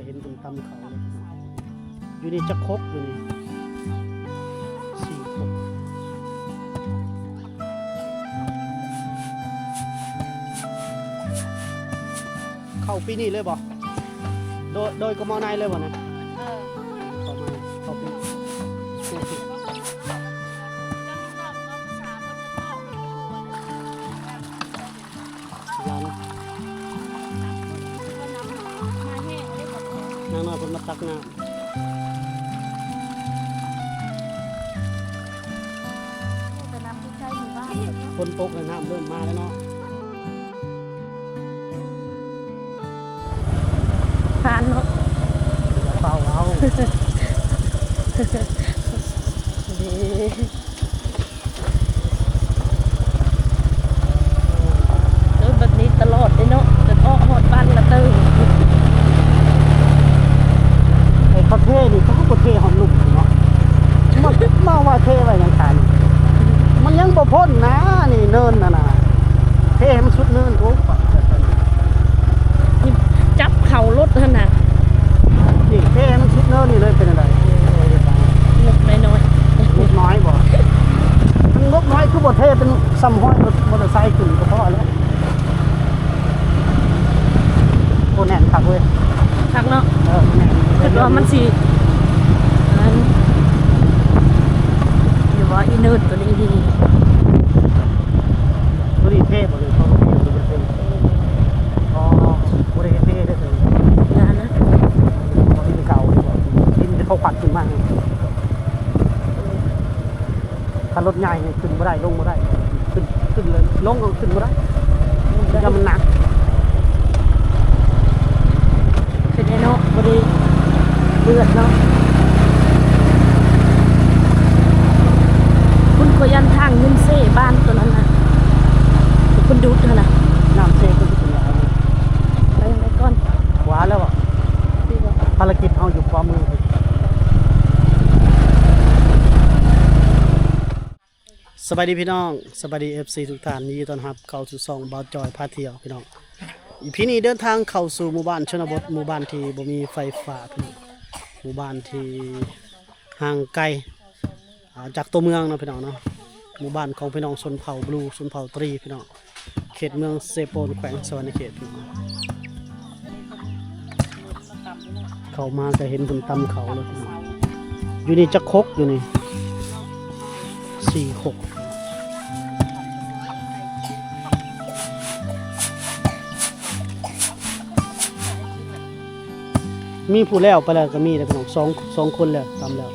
ເຫັນເພິ່ນຕຳເຂົ້າເລີຍ. ຢູ່ນີ້ຈັກຄົກຢູ່ນີ້? ສີ່ຄົກ. ເຂົ້າປີນີ້ເລີຍບໍ່? ໂດຍ ໂດຍກະເໝາະໃນເລີຍບໍ່ນະ? ເອີ ເຂົ້າມາ ເຂົ້າປີນີ້. ຫຼານ ນາງນ້ອຍເພິ່ນມາຕັກນ້ຳ. ແຕ່ນ້ຳທີ່ໃຊ້ໝູ່ບ້ານ ຝົນຕົກແລ້ວ ນ້ຳເລີ່ມມາແລ້ວເນາະ. ຜ່ານເນາະ ເຝົ້າເອົາ ເດ້. ເອີ ແບບນີ້ຕະຫຼອດເດ້ເນາະ ຈົນເອາະຮອດບ້ານລະເຕີ. ໄອ້ເຂົາເທນີ້ ເຂົາກໍບໍ່ເທຮອດລຸ່ມເນາະ ມາ ມາວ່າເທໄວ້ຫຍັງຊັ້ນ ມັນຍັງບໍ່ພົ້ນນະ ນີ້ເນີນຫັ້ນນະ ເທໃຫ້ມັນສຸດເນີນ. ໂອ້ ຈັບເຂົ້າລົດຫັ້ນນະ ນີ້ເທໃຫ້ມັນສຸດເນີນນີ້ເລີຍ ເປັນຈັ່ງໃດ? ງົບນ້ອຍໆ ງົບນ້ອຍບໍ່? ມັນງົບນ້ອຍ ຄືບໍ່ເທເປັນຊ່ຳຮ້ອຍລົດມໍເຕີໄຊຂຶ້ນກໍພໍແລ້ວ. ໂອ້ ແໜ້ນຄັກເວີຍ ຄັກເນາະ. ເອີ ແໜ້ນ ຄິດວ່າມັນຊິ ອັນ ຫຼືວ່າອີເນີນໂຕນີ້ດີ ໂຕນີ້ເທບໍ່ເລີຍ ເຂົາກໍບໍ່ໄດ້ເທ ອໍ ບໍ່ໄດ້ເທເດີ ນັ້ນນະ ດິນເກົ່າ ດິນທີ່ເຂົາຂວັດຂຶ້ນມາ. ຄັນລົດໃຫຍ່ນີ້ຂຶ້ນບໍ່ໄດ້ ລົງບໍ່ໄດ້ ຂຶ້ນ ຂຶ້ນເລີຍ ລົງກໍຂຶ້ນບໍ່ໄດ້ ຢ້ານມັນໜັກ. ເປັນໄດ້ເນາະ ບໍ່ໄດ້ເລືອດເນາະ. ຄຸນກໍຢ້ານທາງເງິນເຊບ້ານຕົວນັ້ນນະ ຄົນດູດຫັ້ນນະ ນ້ຳເຊກໍຊິເປັນຫຼາຍ. ໄປທາງໃດກ່ອນ? ຂວາແລ້ວບໍ່? ພາລະກິດເຮົາຢູ່ຂວາມື. ສະບາຍດີພີ່ນ້ອງ ສະບາຍດີເອັຟຊີທຸກທ່ານ ຍິນດີຕ້ອນຮັບເຂົ້າສູ່ຊ່ອງບ່າວຈອຍພາທ່ຽວພີ່ນ້ອງ. ອີພີນີ້ເດີນທາງເຂົ້າສູ່ໝູ່ບ້ານຊົນນະບົດ ໝູ່ບ້ານທີ່ບໍ່ມີໄຟຟ້າພີ່ນ້ອງ ໝູ່ບ້ານທີ່ຫ່າງໄກ ອ່າ ຈາກຕົວເມືອງເນາະພີ່ນ້ອງເນາະ. ໝູ່ບ້ານຂອງພີ່ນ້ອງຊົນເຜົ່າບລູ ຊົນເຜົ່າຕຣີພີ່ນ້ອງ ເຂດເມືອງເຊໂປນ ແຂວງສະຫວັນນະເຂດພີ່ນ້ອງ. ເຂົ້າມາກໍເຫັນເພິ່ນຕຳເຂົ້າແລ້ວພີ່ນ້ອງ. ຢູ່ນີ້ຈັກຄົກຢູ່ນີ້? ສີ່ຄົກ. ມີຜູ້ແລ້ວໄປແລ້ວກໍມີເດ້ພີ່ນ້ອງ ສອງ ສອງຄົນແລ້ວ ຕຳແລ້ວ.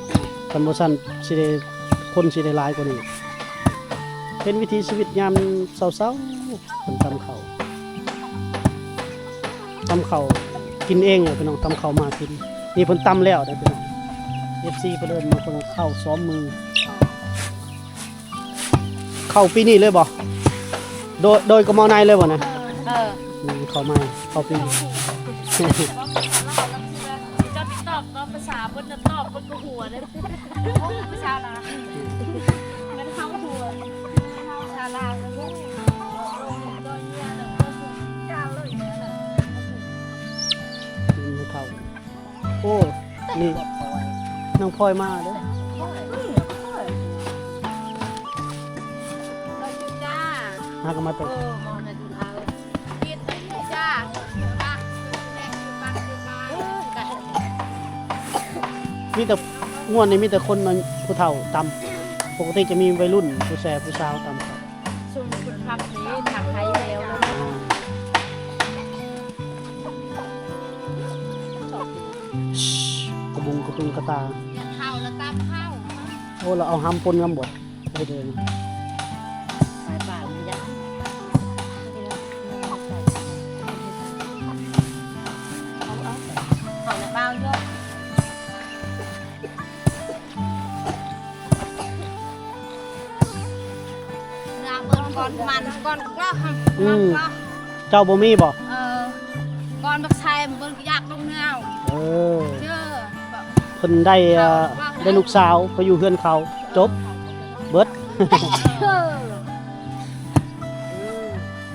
ຄັນບໍ່ຊັ້ນຊິໄດ້ ຄົນຊິໄດ້ຫຼາຍກວ່ານີ້. ເປັນວິຖີຊີວິດຍາມເຊົ້າໆ ເພິ່ນຕຳເຂົ້າ ຕຳເຂົ້າກິນເອງແຫຼະພີ່ນ້ອງ ຕຳເຂົ້າມາກິນ. ນີ້ເພິ່ນຕຳແລ້ວເດ້ພີ່ນ້ອງ ເອັຟຊີ ເພິ່ນເອີ້ນມາ ເພິ່ນເຂົ້າສອງມື້. ເຂົ້າປີນີ້ເລີຍບໍ່? ໂດຍ ໂດຍກະເໝາະໃນເລີຍບໍ່ນະ? ເອີ ອືມ ເຂົ້າໃໝ່ ເຂົ້າປີນີ້. ເຈົ້າຕິດຕອບເນາະ ພາສາເພິ່ນນະ ຕອບເພິ່ນກໍຫົວເດ້ ພາສາລາວ ແມ່ນເຮົາຫົວ ພາສາລາວນະ ໂອ້ຍ ດອຍເຍຍນະ ເຈົ້າເລີຍນະ ອືມ ເຂົ້າ. ໂອ້ ນີ້ນ້ອງພອຍມາເດີ ຫາກໍມາແຕ່ ມີແຕ່ ງວດນີ້ມີແຕ່ຄົນ ຜູ້ເຖົ້າຕຳ ປົກກະຕິຈະມີໄວລຸ້ນ ຜູ້ແຊ ຜູ້ສາວຕຳ. ຊຸມຄຸນພັກນີ້ ຜັກໄທແລ້ວເນາະ ກະບຸງກະຕຸງກະຕາ ເຂົ້າລະຕຳເຂົ້າ. ໂອ້ ລະເອົາຫຳປົນນຳບໍ່? ເຮັດເອງ ໄປບ້ານມັນຍັງ ເອົາ ເອົາ ເອົາລະບ່າວຍົກ. ເມືອເບິ່ງກ່ອນມັນກ່ອນເກາະ ອືມ ມັນເກາະ ເຈົ້າບໍ່ມີບໍ່? ເອີ ກ່ອນບັກໄຊເບິ່ງຢາກລົງເມືອ ເອີ ເຈີ ເພິ່ນໄດ້ ເອີ ໄດ້ລູກສາວໄປຢູ່ເຮືອນເຂົາ ຈົບ ເບິດ ເອີ ກ່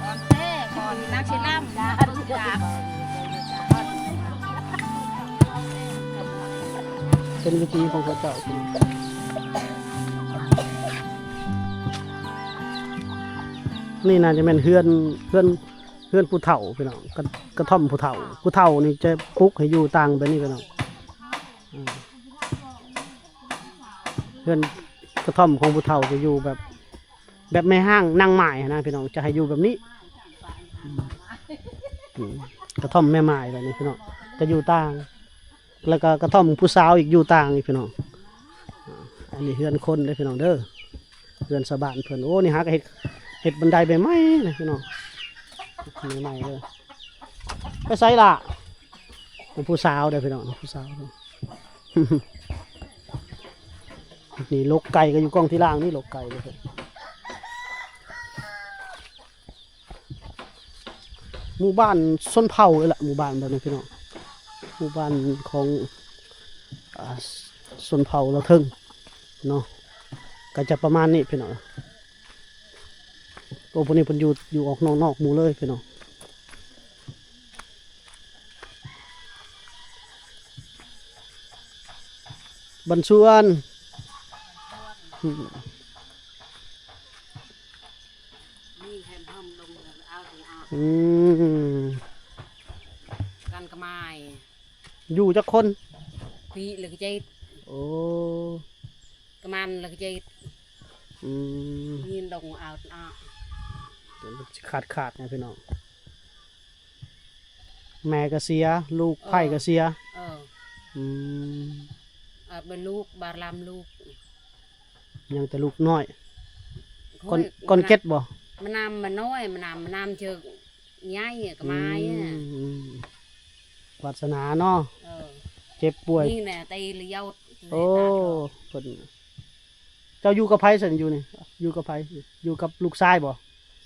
ອນແທ້ ກ່ອນນັກຊິລຳ ຢາກ ເປັນວິຖີຂອງເຂົາເຈົ້າ. ນີ້ໜ້າຈະແມ່ນເຮືອນ ເຮືອນ ເຮືອນຜູ້ເຖົ້າພີ່ນ້ອງ ກະ ກະທ່ອມຜູ້ເຖົ້າ. ຜູ້ເຖົ້ານີ້ຈະປຸກໃຫ້ຢູ່ຕ່າງແບບນີ້ພີ່ນ້ອງ. ອາ ເຮືອນກະທ່ອມຂອງຜູ້ເຖົ້າຈະຢູ່ແບບ ແບບແມ່ຮ້າງນາງໝ້າຍຫັ້ນນະພີ່ນ້ອງ ຈະໃຫ້ຢູ່ແບບນີ້. ອືມ ກະທ່ອມແມ່ໝ້າຍແບບນີ້ພີ່ນ້ອງ ຈະຢູ່ຕ່າງ ແລ້ວກະກະທ່ອມຜູ້ສາວອີກຢູ່ຕ່າງອີກພີ່ນ້ອງ. ອັນນີ້ເຮືອນຄົນເດີພີ່ນ້ອງເດີ ເຮືອນຊາວບ້ານເພິ່ນ. ໂອ້ ນີ້ຫາກະເຮັດ ເຮັດບັນໄດໃໝ່ໆເລີຍພີ່ນ້ອງ ໃໝ່ໆເລີຍ. ໄປໃສລະ? ເປັນຜູ້ສາວເດີພີ່ນ້ອງ ຜູ້ສາວ. ນີ້ລົກໄກ່ກະຢູ່ກ້ອງທີຫຼັງນີ້ ລົກໄກ່ເລີຍ. ໝູ່ບ້ານຊົນເຜົ່າເລີຍລະ ໝູ່ບ້ານແບບນີ້ພີ່ນ້ອງ ໝູ່ບ້ານຂອງ ອາ ຊົນເຜົ່າລາວເທິງເນາະ ກະຈະປະມານນີ້ພີ່ນ້ອງ. ໂອ້ ພວກນີ້ເພິ່ນຢູ່ ຢູ່ອອກນອກ ນອກໝູ່ເລີຍພີ່ນ້ອງ. ບ້ານສວນ ອືມ ນີ້ແຮມເພິ່ນລົງເອົາ ອືມ ກັນກະມາຍ. ຢູ່ຈັກຄົນ? ປີລະກະເຈັດ. ໂອ້ ກະມານລະກະເຈັດ. ອືມ ຍິນດົງອາວອາ ຂາດຂາດນະພີ່ນ້ອງ. ແມ່ກະເສຍ ລູກໃພ້ກະເສຍ. ເອີ ອືມ ອາ ເປັນລູກບາດລຳລູກ ຍັງແຕ່ລູກນ້ອຍ. ກ່ອນ ກ່ອນເຈັດບໍ່? ມະນາມມະນ້ອຍ ມະນາມ ມະນາມເຈີກໃຫຍ່ກະມາຍ. ອືມ ວາດສະໜາເນາະ. ເອີ ເຈັບປ່ວຍ ນີ້ແຫຼະ ຕີລະເຍົາ. ໂອ້ ເພິ່ນ ເຈົ້າຢູ່ກັບໃຜຊັ້ນ ຢູ່ນີ້ ຢູ່ກັບໃຜ? ຢູ່ກັບລູກຊາຍບໍ່?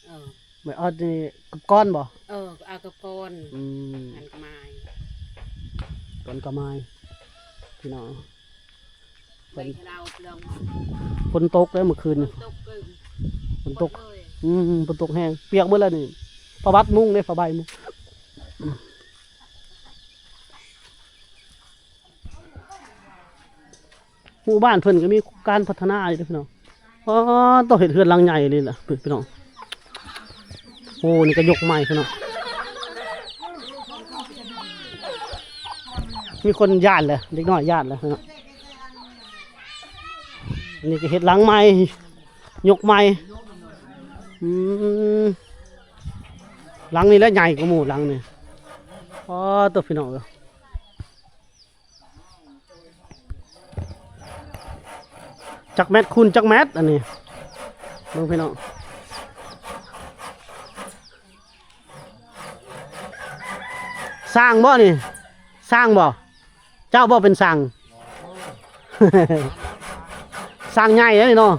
ເອີ ແມ່ນ ເອີ ນີ້ກັບກ່ອນບໍ່? ເອີ ເອົາກັບກ່ອນ. ອືມ ອັນກະມາຍ ກ່ອນກະມາຍ ພີ່ນ້ອງ. ຝົນ ຝົນຕົກເດ້ມື້ຄືນນີ້ ຝົນຕົກ ຝົນຕົກ. ອືມ ຝົນຕົກແຮງ ປຽກເບິດແລ້ວນີ້ ຜ້າບັດມຸງເດ້ ຜ້າໃບມຸງ. ໝູ່ບ້ານເພິ່ນກະມີການພັດທະນາຢູ່ເດ້ພີ່ນ້ອງ. ອໍ ຕ້ອງເຮັດເຮືອນຫຼັງໃຫຍ່ນີ້ລະພີ່ນ້ອງ. ໂອ້ ນີ້ກະຍົກໃໝ່ພີ່ນ້ອງ. ມີຄົນຢ້ານແຫຼະ ເດັກນ້ອຍຢ້ານແຫຼະພີ່ນ້ອງ. ອັນນີ້ກະເຮັດຫຼັງໃໝ່ ຍົກໃໝ່. ອືມ ຫຼັງນີ້ແຫຼະໃຫຍ່ກວ່າໝູ່ຫຼັງນີ້. ອໍ ໂຕ ພີ່ນ້ອງເອີຍ ຈັກແມັດຄູນຈັກແມັດອັນນີ້ ເບິ່ງພີ່ນ້ອງ. ຊ່າງບໍ່ນີ້? ຊ່າງບໍ່? ເຈົ້າບໍ່ເປັນຊ່າງ? ຊ່າງໃຫຍ່ເດ້ເນາະ.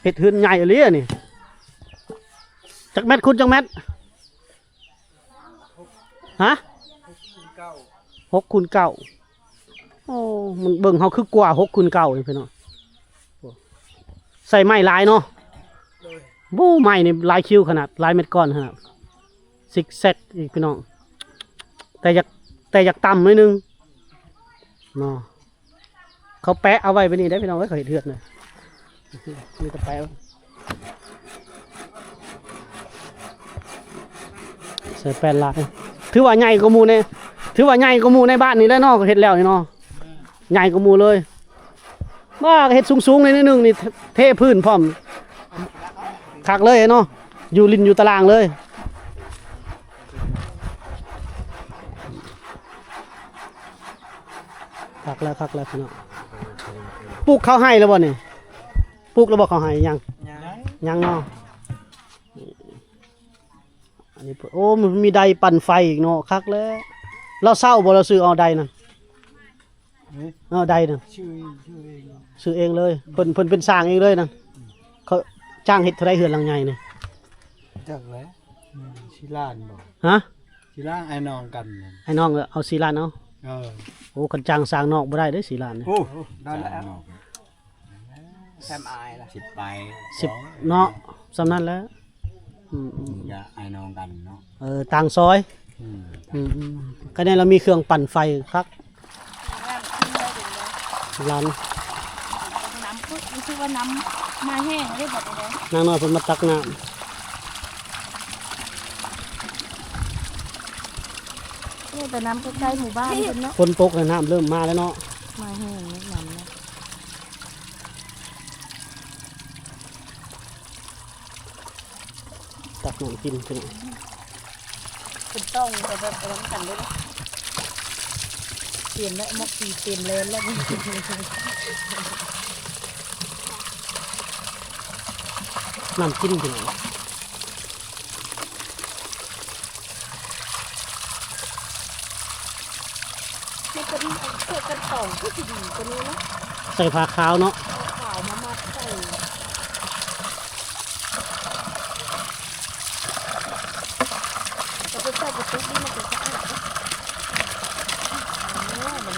ເຮັດເຮືອນໃຫຍ່ອີ່ຫຼີອັນນີ້. ຈັກແມັດຄູນຈັກແມັດ? ຮະ? ຫົກຄູນເກົ້າ. ໂອ້ ມັນເບິ່ງເຮົາຄືກວ່າຫົກຄູນເກົ້ານີ້ພີ່ນ້ອງ. ໃສ່ໄມ້ຫຼາຍເນາະ. ໂດຍ ໂອ້ ໄມ້ນີ້ຫຼາຍຄິວຂະໜາດ ຫຼາຍເມັດກ້ອນຂະໜາດ ຊິກແຊັກອີກພີ່ນ້ອງ. ແຕ່ຢາກ ແຕ່ຢາກຕ່ຳໜ້ອຍໜຶ່ງເນາະ. ເຂົາແປະເອົາໄວ້ແບບນີ້ເດ້ພີ່ນ້ອງເອີຍ ເຂົາເຮັດເຮືອນນະ ມີແຕ່ແປະ ໃສ່ແປ້ນລາຍ. ຖືວ່າໃຫຍ່ກວ່າໝູ່ໃນ ຖືວ່າໃຫຍ່ກວ່າໝູ່ໃນບ້ານນີ້ແຫຼະເນາະ ເຂົາເຮັດແລ້ວນີ້ເນາະ ໃຫຍ່ກວ່າໝູ່ເລີຍ. ວ່າເຮັດສູງໆໜ້ອຍໜຶ່ງນີ້ ເທ ເທພື້ນພ້ອມ ຄັກເລີຍເນາະ ຢູ່ລິ້ນຢູ່ຕາລ່າງເລີຍ. ຄັກແລ້ວ ຄັກແລ້ວພີ່ນ້ອງ. ປູກເຂົ້າໄຮ່ແລ້ວບໍ່ນີ້? ປູກແລ້ວບໍ່ເຂົ້າໄຮ່? ຍັງ ຍັງ ຍັງເນາະ. ອັນນີ້ ໂອ້ ມັນມີໄດປັ່ນໄຟອີກເນາະ ຄັກແລ້ວ. ລາວເຊົ່າບໍ່? ລາວຊື້ເອົາໄດນັ້ນ? ເອີ ໄດ້ນະ ຊື້ ຊື້ເອງ ຊື້ເອງເລີຍ. ເພິ່ນ ເພິ່ນເປັນຊ່າງເອງເລີຍນະ. ເຂົາຈ້າງເຮັດເທົ່າໃດເຮືອນຫຼັງໃຫຍ່ນີ້? ຈັກແຫຼະ ສີ່ລ້ານບໍ່? ຮະ? ສີ່ລ້ານ ອ້າຍນ້ອງກັນ. ອ້າຍນ້ອງເອົາສີ່ລ້ານເອົາ. ເອີ ໂອ້ ຄັນຈ້າງຊ່າງນອກບໍ່ໄດ້ເດ້ສີ່ລ້ານນີ້. ໂອ້ ໄດ້ແລ້ວ ຊ່າງນອກ. ແຊມອາຍລະ ສິບປາຍ ສິບເນາະ ສ່ຳນັ້ນແຫຼະ. ອືມໆ ຈະອ້າຍນ້ອງກັນເນາະ. ເອີ ຕ່າງຊອຍ. ອືມ ອືມໆ ຄະແນນລາວມີເຄື່ອງປັ່ນໄຟຄັກ. ຫຼານ ນ້ຳ ຮູ້ສຶກວ່ານ້ຳມາແຫ້ງເດ້ບັດນີ້ເດ້. ນາງນ້ອຍເພິ່ນມາຕັກນ້ຳ. ນີ້ແຕ່ນ້ຳໃກ້ໆໝູ່ບ້ານເພິ່ນເນາະ. ຝົນຕົກແລ້ວ ນ້ຳເລີ່ມມາແລ້ວເນາະ. ມາແຫ້ງເນາະ ນ້ຳເນາະ. ຕັກນ້ຳກິນພີ່ນ້ອງ. ເປັນຕ້ອງແບບ ແບບ ແບບນັ້ນກັນເດ້. ຕຽມແລ້ວ ໝົກສີຕຽມແລ່ນແລ້ວ. ນ້ຳກິນພີ່ນ້ອງ. ມັນເປັນເສື້ອກັນຕອງຄືຊິດີກວ່ານີ້ເນາະ. ໃສ່ຜ້າຂາວເນາະ. ຜ້າຂາວມາມັດໃສ່. ແລ້ວໄປໃສ່ກະຕິກນີ້ ມັນຈະສະອາດເດ້. ໂອ້ ມັນ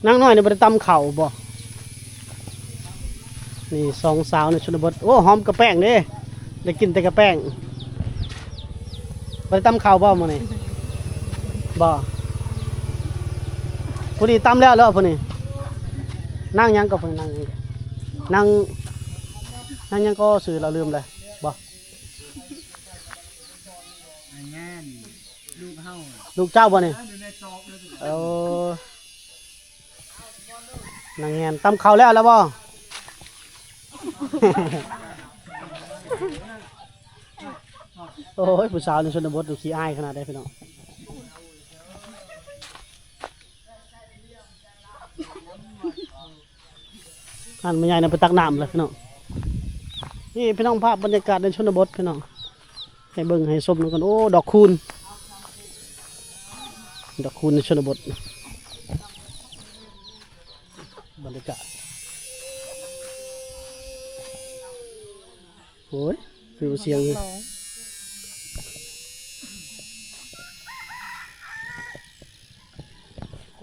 ນາງນ້ອຍນີ້ບໍ່ໄດ້ຕຳເຂົ້າບໍ່? ນີ້ສອງສາວໃນຊົນນະບົດ. ໂອ້ ຫອມກະແປ້ງເດ້ ໄດ້ກິນແຕ່ກະແປ້ງ. ບໍ່ໄດ້ຕຳເຂົ້າບໍ່ມື້ນີ້? ບໍ່. ຜູ້ນີ້ຕຳແລ້ວແລ້ວຜູ້ນີ້. ນາງຫຍັງກໍຜູ້ນີ້ ນາງຫຍັງ ນາງ ນາງຫຍັງກໍ ຊື່ລາວລືມເລີຍ. ບໍ່. ອັນນັ້ນ ລູກເຮົາ ລູກເຈົ້າບໍ່ນີ້? ເອີ ນາງແງນ ຕຳເຂົ້າແລ້ວແລ້ວບໍ່? ໂອ້ຍ ຜູ້ສາວໃນຊົນນະບົດນີ້ຂີ້ອາຍຂະໜາດໃດພີ່ນ້ອງ. ຫັ້ນແມ່ໃຫຍ່ນະໄປຕັກນ້ຳແລ້ວພີ່ນ້ອງ. ນີ້ພີ່ນ້ອງ ພາບບັນຍາກາດໃນຊົນນະບົດພີ່ນ້ອງ ໃຫ້ເບິ່ງໃຫ້ຊົມນຳກັນ. ໂອ້ ດອກຄູນ ດອກຄູນໃນຊົນນະບົດ ບັນຍາກາດ. ໂອ້ຍ ຄືສຽງ ກົ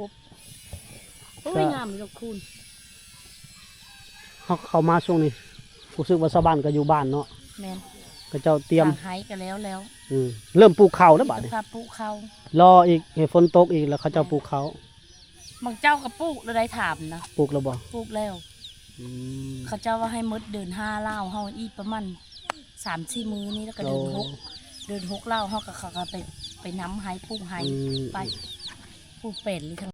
ບ. ໂອ້ຍ ງາມເດດອກຄູນ. ເຮົາເຂົ້າມາຊ່ວງນີ້ ຮູ້ສຶກວ່າຊາວບ້ານກໍຢູ່ບ້ານເນາະ. ແມ່ນ. ເຂົາເຈົ້າຕຽມ ຫາໄຮ່ກໍແລ້ວແລ້ວ. ອືມ ເລີ່ມປູກເຂົ້າແລ້ວບາດນີ້. ເຈົ້າພາບປູກເຂົ້າ ລໍອີກໃຫ້ຝົນຕົກອີກ ແລ້ວເຂົາເຈົ້າ ແມ່ນ ປູກເຂົ້າ. ບາງເຈົ້າກໍປູກແລ້ວໄດ້ ຖາມນະ. ປູກແລ້ວບໍ່? ປູກແລ້ວ. ອືມ ເຂົາເຈົ້າວ່າໃຫ້ໝົດເດືອນຫ້າລາວເຮົາ ອີກປະມານສາມສີ່ມື້ນີ້ ແລ້ວກໍເດືອນຫົກ. ໂອ້ ເດືອນຫົກລາວເຮົາກໍ ເຂົາກໍໄປ ໄປນຳໄຮ່ ປູກໄຮ່. ອືມ ໄປ ປູກແປ້ນຢູ່ທາງ